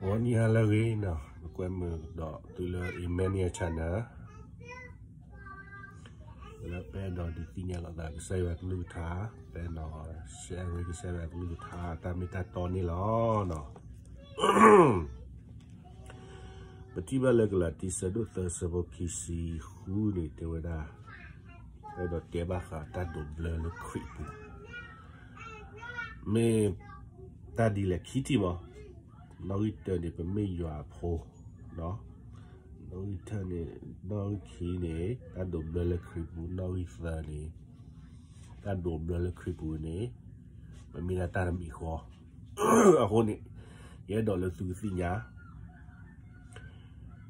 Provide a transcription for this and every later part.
ဂီၤနံၤဟါလၢအဂ့ၤနီၤ, ပကွဲမုာ်ဒီးသုလၢ Emmanuel Channel လၢပအဲၣ်ဒိးဒုးသ့ၣ်ညါလိာ်သးကစၢ်ယွၤကလုၢ်ကထါ, ပအဲၣ်ဒိး share ကစၢ်ယွၤကလုၢ်ကထါ တၢ်မ့ၢ်တၢ်တီန့ၣ်လီၤ. ပထံၣ်ဘၣ်လၢကလၤတံဆၢဒိၣ်သၢဆၢဖိခံဆံဃုန့ၣ် တဲဝဲဒၣ်, အဲၣ်ဒိးတဲဘၣ်ဃးတၢ်ဒိးဘျၢလၢခရံာ်ပူၤ မ့ၢ်တၢ်ဒ်လဲၣ်ခံထံၣ်မး. နီၣ်ဂံၢ်တၢန့ၣ် ပမ့ၢ်ယွၤအဖိ, နီၣ်ဂံၢ်တၢန့ၣ်, နီၣ်ဂံၢ်ခံန့ၣ် တၢ်ဒိးဘျၢလၢခရံာ်ပူၤ, နီၣ်ဂံၢ်သၢန့ၣ် တၢ်ဒိးဘျၢလၢခရံာ်ပူၤန့ၣ် ပမ့ၢ်ဒၣ်တၢ်တမံၤဃီ. အဃိန့ၣ် ယအဲၣ်ဒိးလၢသုကသ့ၣ်ညါ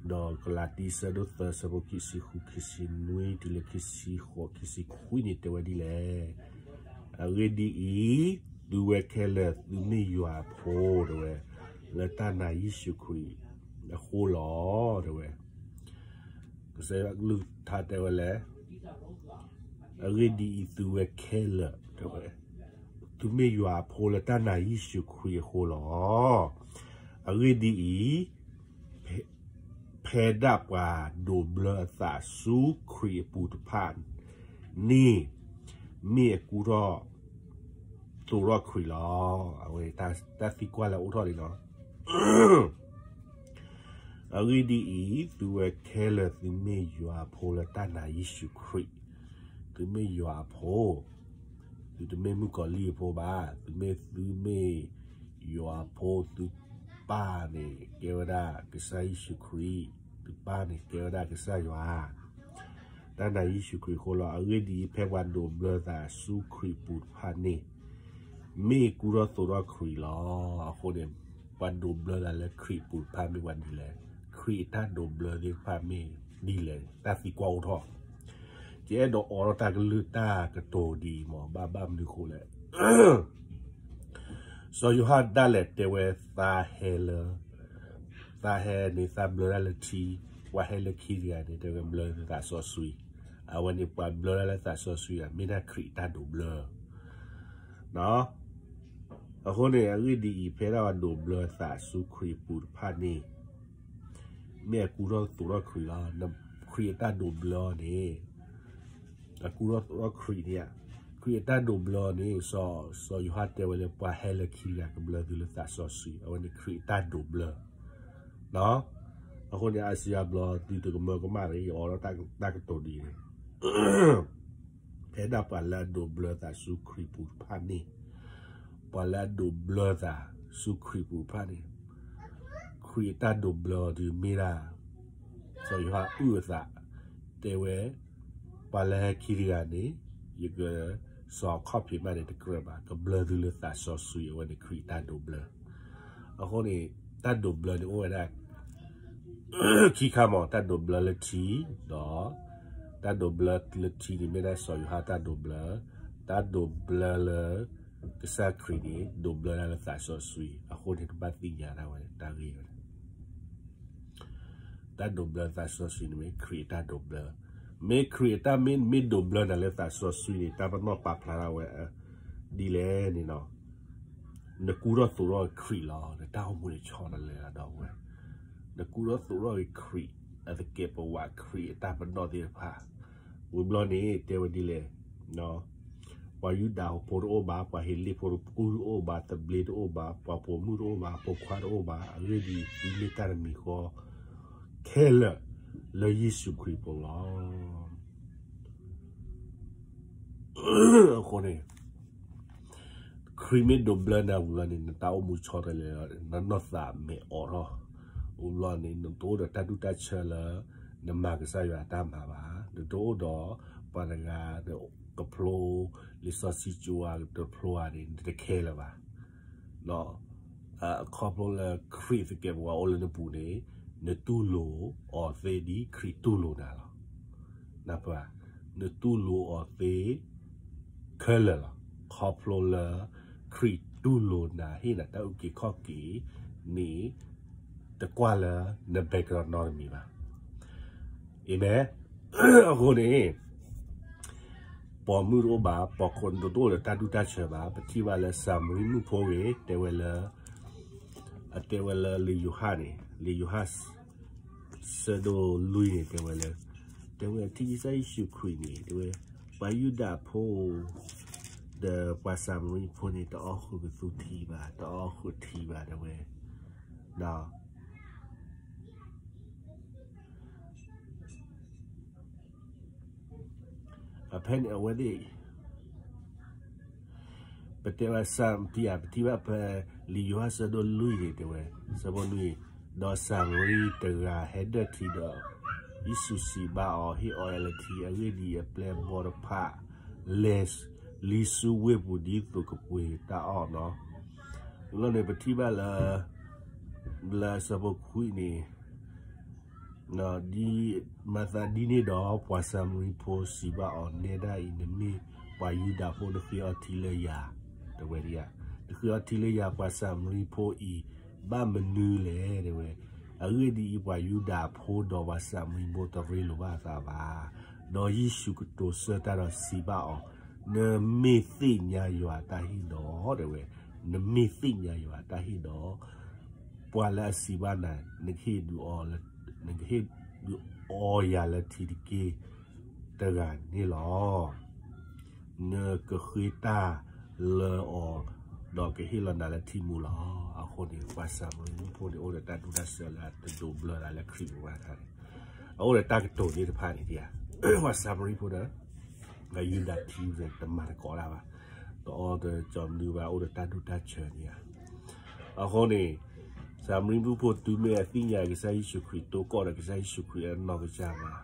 ဒီးကလၤတံဆၢဒိၣ်သၢဆၢဖိခံဆံဃု, ခံဆံနွံ တုၤလၢခံဆံဃိး, ခံဆံခွံန့ၣ် တဲဝဲဒ်လဲၣ်. အဂ့ၢ်ဒ်အံၤ, သုဝဲခဲလၢာ်သုမ့ၢ်ယွၤအဖိ တဲဝဲ, လၢတၢ်နာ်ယ့ၣ်ၡူးခရံာ်အဃိလီၤ တဲဝဲ. ကစၢ်ယွၤကလုၢ်ကထါတဲဝဲလဲၣ်, အဂ့ၢ်ဒ်အံၤ, သုဝဲခဲလၢာ် တဲဝဲ, သုမ့ၢ်ယွၤအဖိလၢတၢ်နာ်ယ့ၣ်ၡူးခရံာ်အဃိလီၤ. အဂ့ၢ်ဒ်အံၤ, ဖဲဒၣ်ပှၤဒိးဘျၢအသးဆူခရံာ်အပူၤတဖၣ်န့ၣ် မ့ၢ်အကူထီၣ်သိးထီၣ်ခရံာ်လီၤ. အဝဲတၢ်သံကွၢ်လၢအအိၣ်ထီၣ်လံလီၤ. အဂ့ၢ်ဒ်အံၤ, သုဝဲခဲလၢာ်သုမ့ၢ်ယွၤအဖိလၢတၢ်နာ်ယ့ၣ်ၡူးခရံာ်, သုမ့ၢ်ယွၤအဖိ, သုတမ့ၢ်မုၣ်ကီၤလံၢ်အဖိဘၣ်, သုမ့ၢ်, သုမ့ၢ်ယွၤအဖိ, သုပၢ်န့ၣ်ကဲဝဲဒၣ်ကစၢ်ယ့ၣ်ၡူးခရံာ်, သုပၢ်န့ၣ်ကဲဝဲဒၣ်ကစၢ်ယွၤ, တၢ်နာ်ယ့ၣ်ၡူးခရံာ်အဃိလီၤ. အဂ့ၢ်ဒ်အံၤ, ဖဲပှၤဒိးဘျၢသးဆူခရံာ်အပူၤတဖၣ်န့ၣ် မ့ၢ်ကူထီၣ်သိးထီၣ်ခရံာ်လီၤ. အဃိန့ၣ် ပှၤဒိးဘျၢသးလၢခရံာ်အပူၤတဖၣ်မ့ၢ်ပှၤဒ်လဲၣ်, ခရံာ်အတၢ်ဒိးဘျၢသ့ၣ်တဖၣ်မ့ၢ်ဒ်လဲၣ်, တၢ်သံကွၢ်အိၣ်ထီၣ်. ယအဲၣ်ဒိးအိးထီၣ်တၢ်ကလုၢ်တၢ်ကတိၤဒ်အံၤမး, ဘၣ်ဘၣ်မနုၤအဃိလဲၣ်. စီၤယိၤဟၣ်ဒၣ်လဲာ်တဲဝဲသးဟဲလၢ, သးဟဲန့ၣ် သးဘျၢတၢ်လၢထံ, ပှၤဟဲလၢခံတဂၤန့ၣ် တဲဝဲဘျၢလၢသးစီဆှံ, အဝဲန့ၣ်ပှၤဘျၢတၢ်လၢသးစီဆှံ မ့ၢ်ဒၣ်ခရံာ်အတၢ်ဒိးဘျၢ အဃိန့ၣ် အဂ့ၢ်ဒ်အံၤ, ဖဲဒၣ်ပှၤဒိးဘျၢသးဆူခရံာ်အပူၤတဖၣ်န့ၣ် မ့ၢ်အကူထီၣ်သိးထီၣ်ခရံာ်လီၤ. ခရံာ်အတၢ်ဒိးဘျၢအီၤန့ၣ်, အကူထီၣ်သိးထီၣ်ခရံာ်န့ၣ်, ခရံာ်အတၢ်ဒိးဘျၢအီၤန့ၣ် စီၤ, စီၤယိၤဟၣ်တဲဝဲလၢ ပှၤဟဲလၢခံတဂၤကဘျၢသုလၢသးစီဆှံ, အဝဲန့ၣ်ခရံာ်အတၢ်ဒိးဘျၢ အဃိန့ၣ် အါစုအါဘျီသုတကမၢကမၣ်တဂ့ၤ, ယအိးထီၣ်တၢ်ကတိၤဒ်အံၤန့ၣ်, ဖဲဒၣ်ပှၤလၢအဒိးဘျၢသးဆူခရံာ်ပူၤတဖၣ်န့ၣ်, ပှၤလၢအဒိးဘျၢသးဆူခရံာ်ပူၤတဖၣ်န့ၣ်, ခရံာ်အတၢ်ဒိးဘျၢအီၤဒုးမ့ၢ်ဒၣ် စီၤယိၤဟၣ်အုၣ်အသး, တဲဝဲ, ပှၤလၢဟဲခံတဂၤန့ၣ်, ယကစီၤအခီၣ်ဖံးမးန့ၣ်တကြၢးဘၣ်, ကဘျၢသုလၢသးစီဆှံ, အဝဲန့ၣ်ခရံာ်အတၢ်ဒိးဘျၢ. အဃိန့ၣ် တၢ်ဒိးဘျၢန့ၣ်အိၣ်ဝဲဒၣ် ခံခါမး, တၢ်ဒိးဘျၢလၢထံ, ဒီး တၢ်ဒိးဘျၢလၢထံန့ၣ် မ့ၢ်ဒၣ်စီၤယိၤဟၣ်တၢ်ဒိးဘျၢ, တၢ်ဒိးဘျၢလၢ ကစၢ်ခရံာ်န့ၣ် ဒိးဘျၢဒၣ်လၢသးစီဆှံ, အဃိန့ၣ် တဘၣ်သ့ၣ်ညါဒၣ်ဝဲတၢ်ဂ့ၢ်ဝဲ တၢ်ဒိးဘျၢသးစီဆှံန့ၣ်မ့ၢ်ခရံာ်အတၢ်ဒိးဘျၢ, မ့ၢ်ခရံာ်အတၢ်မ့ၢ်, မ့ၢ်ဒိးဘျၢနၤလၢသးစီဆှံန့ၣ် တၢ်ပနီၣ်ပာ်ဖျါထီၣ်ဝဲ ဒ်လဲၣ်န့ၣ်လီၤ. နကူထီၣ်သိးထီၣ်ခရံာ်လီၤ, နတၢ်အိၣ်မူန့ၣ်ဆီတလဲလီၤ ဒီပုၢ်ဝဲၢ်, နကူထီၣ်သိးထီၣ်က့ၤခရံာ်, အသကဲးပဝးခရံာ်အတၢ်ပနီၣ်သ့ၣ်တဖၣ်, ဝံၤဘျီန့ၣ် တဲဝဲဒ်လဲၣ် ပှၤယူဒၤဖိတအိၣ်ဘၣ်, ပှၤဟ့းလ့ၣ်ဖိတအိၣ်ဘၣ်, သဘျ့တအိၣ်ဘၣ်, ပှၤပိာ်မုၣ်တအိၣ်ဘၣ်, ပိာ်ခွါတအိၣ်ဘၣ်, အဂ့ၢ်ဒ်အံၤ, သုမ့ၢ်တၢ်တမံၤဃီ ခဲလၢာ်လၢယ့ၣ်ၡူးခရံာ်အပူၤလီၤ. အဃိန့ၣ် ခရံာ်မ့ၢ်ဒိးဘျၢနၤဝံၤလီၤန့ၣ် နတၢ်အိၣ်မူဆီတလဲလီၤ, နနီၢ်သးမဲာ်အိးထီၣ်, ဝံၤဘျီန့ၣ် နတအိၣ်ဒီးတၢ်ဒူၣ်တၢ်ဆၢလၢ နမၤကစၢ်ယွၤအတၢ်မၤဘၣ်, နတအိၣ်ဒီးပှၤတဂၤကဖျိ, လံာ်စီဆှံကဝါတဖျိဧါန့ၣ် နတခဲလၢာ်ဘၣ်. ခီဖျိလၢခရံာ်သကဲးပဝးအိၣ်လၢနပူၤန့ၣ် နတူၢ်လိာ်အီၤသ့ဒ်ခရံာ်တူၢ်လိာ်နၤလီၤ. နတူၢ်လိာ်အီၤသ့ခဲလၢာ်လီၤ. ခီဖျိလၢခရံာ်တူၢ်လိာ်နၤ ဟ့ၣ်နၤတၢ်အုၣ်က့ၤခီၣ်က့ၤန့ၣ် တကွၢ်လၢန background နီတမံၤဘၣ်. အၤမ့ၣ်. အဃိန့ၣ် ပိာ်မုၣ်တအိၣ်ဘၣ်, ပိာ်ခွါတအိၣ်ဒီးတၢ်ဒူၣ်တၢ်ဆၢဘၣ်. ပထံၣ်ဘၣ်လၢစၤမရံမုၣ်ဖိဂ့ၤ တဲဝဲလၢ အတဲဝဲလၢလံာ်ယိၤဟၣ်န့ၣ်, လံာ်ယိၤဟၣ် ဆၢဒိၣ်လွံၢ်န့ၣ် တဲဝဲလၢ, တဲဝဲထံကစၢ်ယ့ၣ်ၡူးခရံာ်န့ၣ် တဲဝဲ, ပှၤယူဒၤဖိ ဒီးပှၤၡၤမရံဖိန့ၣ် တအီၣ်ဃုာ်ကသူထံဘၣ်, တအီၣ်ဃုာ်ထံဘၣ် တဲဝဲ, ဒီး ဖဲန့ၣ်အဝဲသ့ၣ် ပတဲဝဲစၢ်ပထံၣ်ဧါ, ပထံၣ်ဘၣ်ဖဲ လံာ်ယိၤဟၣ်ဆၢဒိၣ်လွံၢ်န့ၣ် တဲဝဲ, ဆၢဖိနွံ, ဒီးၡၤမရံတဂၤဟဲဒၢၣ်ထံဒီး ယ့ၣ်ၡူးစံးဘၣ်အီၤ, ဟ့ၣ်အီၣ်ယၤလၢထံ, အဂ့ၢ်ဒ်အံၤ, အပျဲၢ်အဘီၣ်တဖၣ် လဲၤလံဆူဝ့ၢ်ပူၤ ဒ်သိးကပှ့ၤတၢ်အီၣ်နီၤ. လီၤန့ၣ် ပထံၣ်ဘၣ်လၢ လၢဆၢဖိခွံန့ၣ် မၤသးဒ်န့ၣ်ဒီး ပှၤၡၤမရံဖိစံးဘၣ်အီၤ, နဲဒၣ်အံၤ နမ့ၢ်ပှၤယူဒၤဖိ နဃ့အီထံလၢယၤ, တဲဝဲဒၣ်, နဃ့အီထံလၢယၤ ပှၤၡၤမရံဖိအံၤ ဘၣ်မနုၤလဲၣ် တဲဝဲ. အဂ့ၢ်ဒ်အံၤ, ပှၤယူဒၤဖိဒီးပှၤၡၤမရံဖိတရ့လိာ်ဘၣ်အသးဘၣ်. ဒီးယ့ၣ်ၡူးကတိၤဆၢတၢ်ဒီးစံးဘၣ်အီၤ, နမ့ၢ်သ့ၣ်ညါယွၤအတၢ်ဟ့ၣ်ဒီး တဲဝဲ, နမ့ၢ်သ့ၣ်ညါယွၤအတၢ်ဟ့ၣ်ဒီး ပှၤလၢအစံးဘၣ်နၤ, နကဟ့ၣ်ဒုးအီ, နကဟ့ၣ်ဒုးအီယၤလၢထံတက့ၢ် တဂၤန့ၣ်လီၤ. နကဃ့တၢ်လၢအီၤ, ဒီးကဟ့ၣ်လီၤနၤလၢထံမူလီၤ. အဃိန့ၣ် ပှၤၡၤမရံဖိန့ၣ် အိၣ်ဒီးတၢ်ဒူၣ်တၢ်ဆၢလၢအတဒိးဘျၢသးလၢခရံာ်ပူၤဘၣ်န့ၣ်, အအိၣ်ဒီးတၢ်ကတိၤသ့ၣ်တဖၣ်န့ၣ်, ပှၤၡၤမရံဖိဒီး ပှၤယူဒၤဖိတမၤသကိးတၢ်ဘၣ်, တအီၣ်တကၠီမနုၤဘၣ်, အိၣ်ဒီးတၢ်ဒူၣ်တၢ်ဆၢန့ၣ်ဧါ. အဃိန့ၣ် ၡၤမရံမုၣ်ဖိတုၤမ့ၢ်အသ့ၣ်ညါကစၢ်ယ့ၣ်ၡူးခရံာ်, တိကိၣ်ဒီးကစၢ်ယ့ၣ်ၡူးခရံာ်အနီၢ်ကစၢ်မး,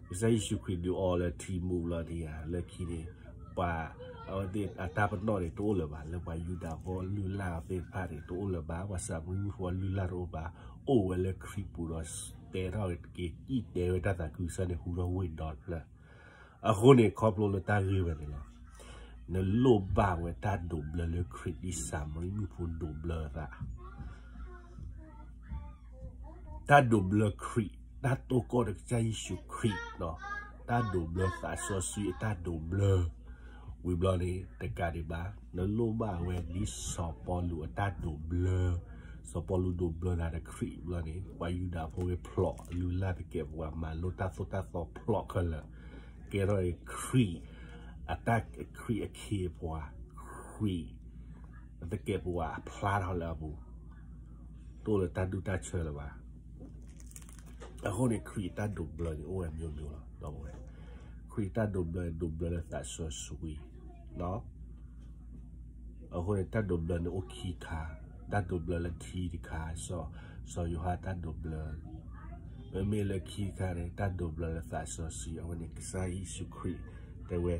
ကစၢ်ယ့ၣ်ၡူးခရံာ်ဒုးအီလၢထံမူလီၤန့ၣ်ဧါ. လၢခံန့ၣ် ပှၤ အဝဲသ့ၣ်အတၢ်ပနီၣ်န့ၣ် တအိၣ်လၢၤဘၣ်, လၢပှၤယူဒၤဖိလုၢ်လၢ်သ့ၣ်တဖၣ်န့ၣ် တအိၣ်လၢၤဘၣ်, ပှၤၡၤမရံမုၣ်ဖိလုၢ်လၢ်တအိၣ်ဘၣ်, အိၣ်ဝဲလၢခရံာ်ပူၤဒီး တဲထီၣ်က့ၤ စံၣ်တဲၤဝဲတၢ်သးခုကစီၣ်န့ၣ် ဟူထီၣ်ဝ့ၢ်ဒီတဖျၢၣ်. အဃိန့ၣ် ခီဖျိလၢတၢ်ဂ့ၢ်ဝဲန့ၣ်လီၤ. နလိၣ်ဘၣ်ဝဲတၢ်ဒိးဘျၢလၢခရံာ် ဒ်ၡၤမရံမုၣ်ဖိဒိးဘျၢသး တၢ်ဒိးဘျၢခရံာ်, တၢ်တိကိၣ်ဒီးကစၢ်ယ့ၣ်ၡူးခရံာ်, တၢ်ဒိးဘျၢသးစီဆှံအတၢ်ဒိးဘျၢ, ဝံၤဘျီန့ၣ် တကးဒံးဘၣ်, နလိၣ်ဘၣ်ဝဲဒ်စီၤပီလူးအတၢ်ဒိးဘျၢ, စီၤပီလူးဒိးဘျၢနၤဒီးခရံာ်ဘျီန့ၣ် ပှၤယူဒၤဖိဂ့ၤဖျိးလုၢ်လၢ်သကဲးပဝး မၤလိတၢ်သိၣ်တၢ်သီဖျိးခဲလၢာ်, ကဲထီၣ်ခရံာ်, အတၢ်ခရံာ်အခ့အပှၤ, ခရံာ် သကဲးပဝးအဖျါထီၣ်လၢအပူၤ, တအိၣ်လၢတၢ်ဒူၣ်တၢ်ဆၢလၢၤဘၣ်. အဃိန့ၣ် ခရံာ်တၢ်ဒိးဘျၢန့ၣ် အိၣ်ဝဲမျိုးမျိုးလီၤ. ခရံာ်တၢ်ဒိးဘျၢန့ၣ် ဒိးဘျၢလၢသးစီဆှံ, အဃိန့ၣ် တၢ်ဒိးဘျၢန့ၣ်အိၣ်ခံခါ, တၢ်ဒိးဘျၢလၢထံတခါ, စီၤယိၤဟၣ်တၢ်ဒိးဘျၢ, မ့မ့ၢ်လၢခံခါန့ၣ် တၢ်ဒိးဘျၢလၢသးစီဆှံ, အဝဲန့ၣ်ကစၢ်ယ့ၣ်ၡူးခရံာ် တဲဝဲ,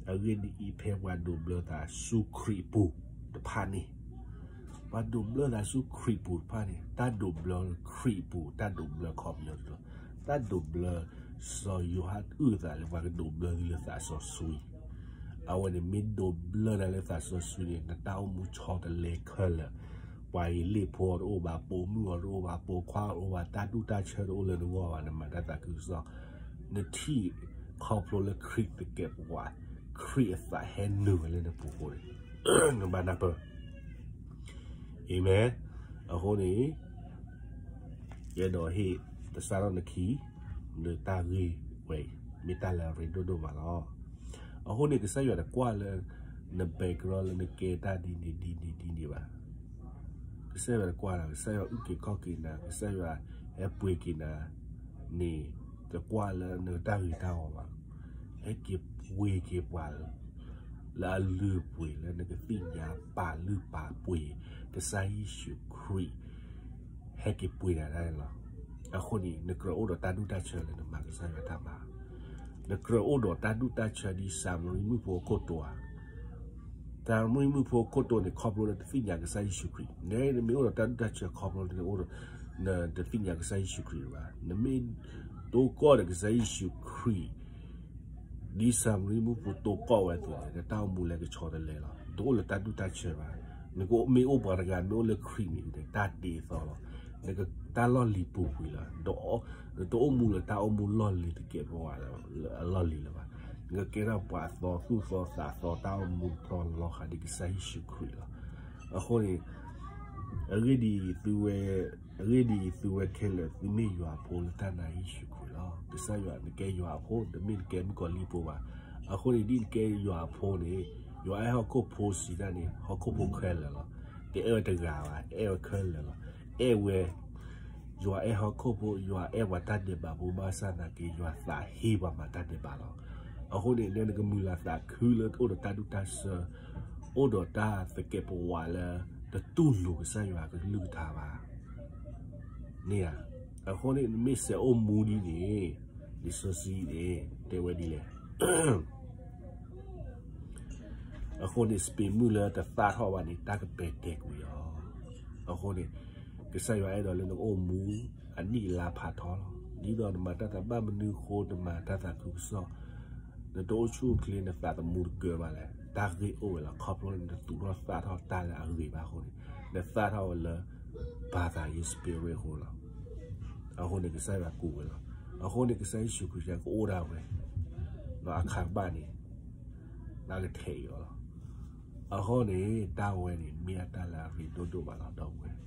အဂ့ၢ်ဒ်အံၤ, ဖဲပှၤဒိးဘျၢသးဆူခရံာ်ပူၤတဖၣ်န့ၣ်, ပှၤဒိးဘျၢသးဆူခရံာ်ပူၤတဖၣ်န့ၣ်, တၢ်ဒိးဘျၢခရံာ်ပူၤ တၢ်ဒိးဘျၢခီပညီတလီၤ. တၢ်ဒိးဘျၢ, စီၤယိၤဟၣ်အုၣ်အသးလၢပှၤကဒိးဘျၢသုလၢသးစီဆှံ, အဝဲန့ၣ်မ့ၢ်ဒိးဘျၢနၤလၢသးစီဆှံန့ၣ် နတၢ်အိၣ်မူဆီတလဲခဲလၢာ်, ပှၤဂ့ၤလ့ၣ်ဖိတအိၣ်ဘၣ်, ပိာ်မုၣ်အီၤတအိၣ်ဘၣ်, ပိာ်ခွါအီၤတအိၣ်ဘၣ်, တၢ်ဒူၣ်တၢ်ဆၢတအိၣ်လၢနဂီၢ်ဘၣ်, နမၤတၢ်သးခုကစီၣ်, နထံၣ်ခီဖျိလၢခရံာ်သကဲးပဝး, ခရံာ်အသးဟဲနုာ်ဝဲလၢနပူၤအဃိန့ၣ်, နဘၣ်နၢ်ပၢၢ် အၤမ့ၣ်. အဃိန့ၣ် ယအဲၣ်ဒိးဟ့ၣ်သဆၣ်ထီၣ်နခံ လၢတၢ်ဂ့ၢ်ဝဲအံၤ မ့ၢ်တၢ်လၢအရ့ဒိၣ်ဒိၣ်မးလီၤ. အဃိန့ၣ် ကစၢ်ယွၤတကွၢ်လၢ န background လၢနကဲတၢ်ဒ်န့ၣ်ဒ်န့ၣ်ဒ်န့ၣ်ဘၣ်. ကစၢ်ယွၤတကွၢ်လၢ ကစၢ်ယွၤအုၣ်က့ၤခီၣ်က့ၤနၤ, ကစၢ်ယွၤဟဲပှ့ၤက့ၤနၤန့ၣ် တကွၢ်လၢနတၢ်ဂ့ၤတၢ်ဝီဘၣ်. ဟဲက့ၤပှ့ၤက့ၤပှၤ လၢအလုၢ်အပှ့ၤ လၢနကသ့ၣ်ညါပာ်လုၢ်ပာ်ပှ့ၤ ကစၢ်ယ့ၣ်ၡူးခရံာ် ဟဲက့ၤပှ့ၤနၤဒၣ်န့ၣ်လီၤ. အဃိန့ၣ် နကြၢးအိၣ်ဒီးတၢ်ဒူၣ်တၢ်ဆၢလၢနမၤကစၢ်ယွၤတၢ်မၤ, နကြၢးအိၣ်ဒီးတၢ်ဒူၣ်တၢ်ဆၢဒ်စၤမရံမုၣ်ဖိအခိၣ်တီဧါ. စၤမရံမုၣ်ဖိအခိၣ်တီန့ၣ် ခီဖျိလၢတသ့ၣ်ညါကစၢ်ယ့ၣ်ၡူးခရံာ်, နမ့ၢ်အိၣ်ဒီးတၢ်ဒူၣ်တၢ်ဆၢခီဖျိလၢနအိၣ်ဒီး နတသ့ၣ်ညါကစၢ်ယ့ၣ်ၡူးခရံာ်ဘၣ်. နမ့ၢ်တိကိၣ်ဒီးကစၢ်ယ့ၣ်ၡူးခရံာ် ဒ်စၤမရံမုၣ်ဖိတိကိၣ်ဝဲအသိးန့ၣ် နတၢ်အိၣ်မူလဲၤကဆီတလဲလီၤ. တအိၣ်လၢတၢ်ဒူၣ်တၢ်ဆၢဘၣ်. နကမ့ၢ်အိၣ်ပှၤတဂၤ မ့ၢ်အိၣ်လၢခရံာ်န့ၣ် တၢ်တ့အသီလီၤ. နကတၢ်လီၢ်လံၤပူၤကွံာ်လီၤ. နတအိၣ်မူလၢတၢ်အိၣ်မူလီၢ်လံၤသကဲးပဝးလၢအလီၢ်လံၤလၢၤဘၣ်. နကကဲထီၣ်ပှၤအသီသူၣ်သီသးသီ တၢ်အိၣ်မူတီလီၤဃာ်ဒ်ကစၢ်ယ့ၣ်ၡူးခရံာ်လီၤ. အဃိန့ၣ် အဂ့ၢ်ဒ်အံၤ, အဂ့ၢ်ဒ်အံၤ, သုဝဲခဲလၢာ် သုမ့ၢ်ယွၤအဖိလၢတၢ်နာ်ယ့ၣ်ၡူးခရံာ်လီၤ. ကစၢ်ယွၤ နကဲယွၤအဖိ, တမ့ၢ်နကဲမုၣ်ကီၤလံၢ်ဖိဘၣ်. အဃိန့ၣ် ဒ်နကဲယွၤအဖိန့ၣ်, ယွၤအဲၣ်ဟီၣ်ခိၣ်ဖိစံးတၢ်န့ၣ် ဟီၣ်ခိၣ်ဖိခဲလၢာ်လီၤ. တအဲၣ်ဝဲတဂၤဘၣ်, အဲၣ်ဝဲခဲလၢာ်လီၤ. အဲၣ်ဝဲ ယွၤအဲၣ်ဟီၣ်ခိၣ်ဖိ, ယွၤအဲၣ်ပှၤတၢ်ဒဲးဘးဖိဘၣ်ဆၣ်သနာ်က့ ယွၤသးဟ့ပှၤမၤတၢ်ဒဲးဘးလီၤ. အဃိန့ၣ် နဲနကမုၢ်လၢ်သးခုလၢအိၣ်ဒီးတၢ်ဒူၣ်တၢ်ဆၢ, အိၣ်ဒီးတၢ်သကဲးပဝးလၢ တတူၢ်လိာ်ကစၢ်ယွၤကလုၢ်ကထါဘၣ်. န့ၣ်ဧါ. အဃိန့ၣ် နမ့ၢ်စဲးအိၣ်မူဒ်န့ၣ်, လံာ်စီဆှံန့ၣ် တဲဝဲဒ်လဲၣ်. အဃိန့ၣ် စပံးမုၢ်လၢတသၣ်ထီၣ်ဘၣ်န့ၣ် တၢ်ကပဲာ်တဲာ်ကွံာ်အီၤ. အဃိန့ၣ် ကစၢ်ယွၤအဲၣ်ဒိးလၢနကအိၣ်မူ အနံၣ်အလါဖးထီလီၤ. ဒ်သိးနမၤတၢ်သးဘၣ်မနုၤအဃိ နမၤတၢ်သးခုကစီၣ်, နတအိၣ်ဆူၣ်အိၣ်ချ့ နသးသမူတကၢဘၣ်လဲၣ်. တၢ်ဂ့ၢ်အိၣ်ဝဲလီၤ. ခီဖျိလၢနသူၣ်ထီၣ်သၣ်ထီၣ်တၢ်လၢအဂ့ၤဘၣ်အဃိန့ၣ်, နသၣ်ထီၣ်ဝဲလၢ ဘၣ်သးယ့ spirit အဃိလီၤ. အဃိန့ၣ် ကစၢ်ယွၤကူးဝဲလီၤ. အဃိန့ၣ် ကစၢ်ယ့ၣ်ၡူးခရံာ်ကအိၣ်ဒၣ်ဝဲ, ဒီးအခါကဘၣ်န့ၣ် လၢကထဲးအံၤအီၤလီၤ. အဃိန့ၣ် တၢ်ဝဲန့ၣ် မ့ၢ်အတၢ်လၢအရ့ဒိၣ်ဒိၣ်ဘၣ်လီၤ ဒီပုၢ်ဝဲၢ်.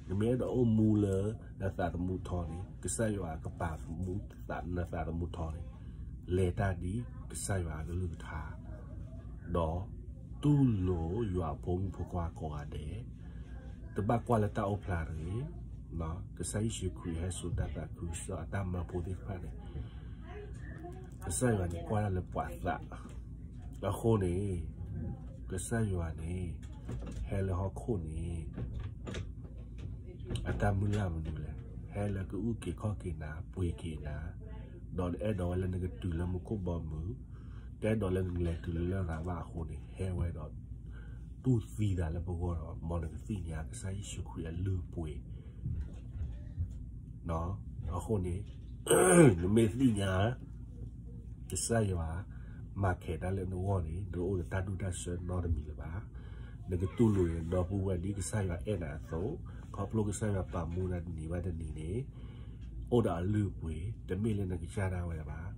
နမ့ၢ်အဲၣ်ဒိးအိၣ်မူလၢ နသးသမူထီန့ၣ် ကစၢ်ယွၤကပာ်မူ နသးသမူထီန့ၣ် လဲၤတၢ်ဒ်ကစၢ်ယွၤအကလုၢ်ကထါ, ဒီးတူၢ်လိာ်ယွၤအဖိမုၣ်ဖိခွါကိးဂၤဒဲး, တဘၣ်ကွၢ်လၢတၢ်အိၣ်ဖျါတဂ့ၤ. ကစၢ်ယ့ၣ်ၡူးခရံာ်ဟဲစိာ်တၢ်သးခုကစီၣ်အတၢ်မၢဖိသ့ၣ်တဖၣ်န့ၣ် ကစၢ်ယွၤန့ၣ်ကွၢ်တၢ်လၢပှၤသး, အဃိန့ၣ် ကစၢ်ယွၤန့ၣ် ဟဲလၢဟီၣ်ခိၣ်န့ၣ် အတၢ်မုၢ်လၢ်မနုၤလဲၣ်. ဟဲလၢကအုၣ်က့ၤခီၣ်က့ၤနၤ, ပှ့ၤက့ၤနၤ, ဒီးအဲၣ်ဒိးဝဲလၢနကတုၤလၢမူခိၣ်ဘီမုၢ်, တအဲၣ်ဒိးလၢနကလဲၤတုၤလၢလရာ်ဘၣ်အဃိန့ၣ် ဟဲဝဲဒီး တူၢ်သံသးလၢပဂီၢ်ဒီး မ်နကသ့ၣ်ညါကစၢ်ယ့ၣ်ၡူးခရံာ်အလုၢ်အပှ့ၤ အဃိန့ၣ် နမ့ၢ်သ့ၣ်ညါ ကစၢ်ယွၤ မၤခဲးတၢ်လၢနဂီၢ်န့ၣ် နတအိၣ်ဒီးတၢ်ဒူၣ်တၢ်ဆၢနီတမံၤလၢၤဘၣ်. နကတူၢ်လိာ်န့ၣ် ဒီပုၢ်ဝဲၢ်ဒ်ကစၢ်ယွၤအဲၣ်နၤအသိး, ခီဖျိကစၢ်ယွၤပာ်မူနၤတနံၤဘၣ်တနံၤန့ၣ် အိၣ်ဒီးအလုၢ်အပှ့ၤ, တမ့ၢ်လၢနကစၢ်ဒၣ်ဝဲဘၣ်.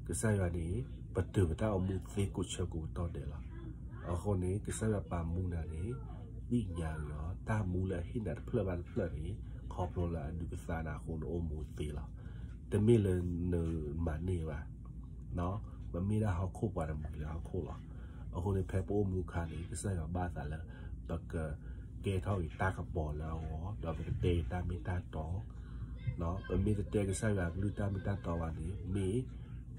ကစၢ်ယွၤန့ၣ် ပတုာ်ပတၢ်အိၣ်မူသ့ကိးဆၢကိးကတီၢ်ဒဲးလီၤ. အဃိန့ၣ် ကစၢ်ယွၤပာ်မူနၤန့ၣ် သ့ၣ်ညါက့ၤအီၤ တၢ်မူလၢအဟ့ၣ်နၤတဖျၢၣ်ဘၣ်တဖျၢၣ်န့ၣ် ခီဖျိလၢအဒုးကသါနၤအဃိ နအိၣ်မူသ့လီၤ. တမ့ၢ်လၢနမၤန့ၢ်ဘၣ်. ပမ့ၢ်ဒၣ်ဟီၣ်ခိၣ်ပှၤတမှံၤလၢဟီၣ်ခိၣ်လီၤ. အဃိန့ၣ် ဖဲပအိၣ်မူအခါန့ၣ် ကစၢ်ယွၤဘၣ်သးလၢ ပကကဲထီၣ်က့ၤတၢ်ကပီၤလၢအဂီၢ်, ဒီးပကတဲက့ၤတၢ်မ့ၢ်တၢ်တီ, ပမ့ၢ်တတဲကစၢ်ယွၤအကလုၢ်တၢ်မ့ၢ်တၢ်တီဘၣ်န့ၣ် မ့ၢ်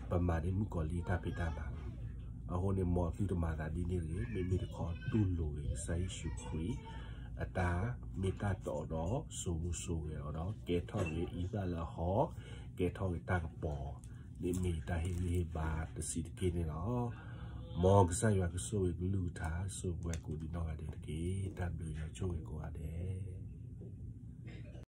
ပမၤန့ၢ်မုၣ်ကီၤလံၢ်တၢ်ဖံးတၢ်မၤလီၤ. အဃိန့ၣ် မ်သုတမၤသးဒ်န့ၣ်တဂ့ၤ, မ့မ့ၢ်တခီတူၢ်လိာ်က့ၤကစၢ်ယ့ၣ်ၡူးခရံာ် အတၢ်မ့ၢ်တၢ်တီဒီး စိာ်မူစိာ်ဂဲၤအီၤဒီး ကဲထီၣ်က့ၤအံသၣ်လၢအဟီၣ်, ကဲထီၣ်က့ၤတၢ်ကပီၤ, န့ၣ်မ့ၢ်တၢ်ဟ့ၣ်ဂံၢ်ဟ့ၣ်ဘါတဆံးတက့ၢ်န့ၣ်လီၤ. မ်ကစၢ်ယွၤကဆိၣ်ဂ့ၤကလုၢ်ကထါ ဆိၣ်ဂ့ၤပှၤကိးဒံးနီၢ်ဂၤဒဲးတက့ၢ်. တၢ်ဘျုးယွၤဆိၣ်ဂ့ၤကိးဂၤဒဲး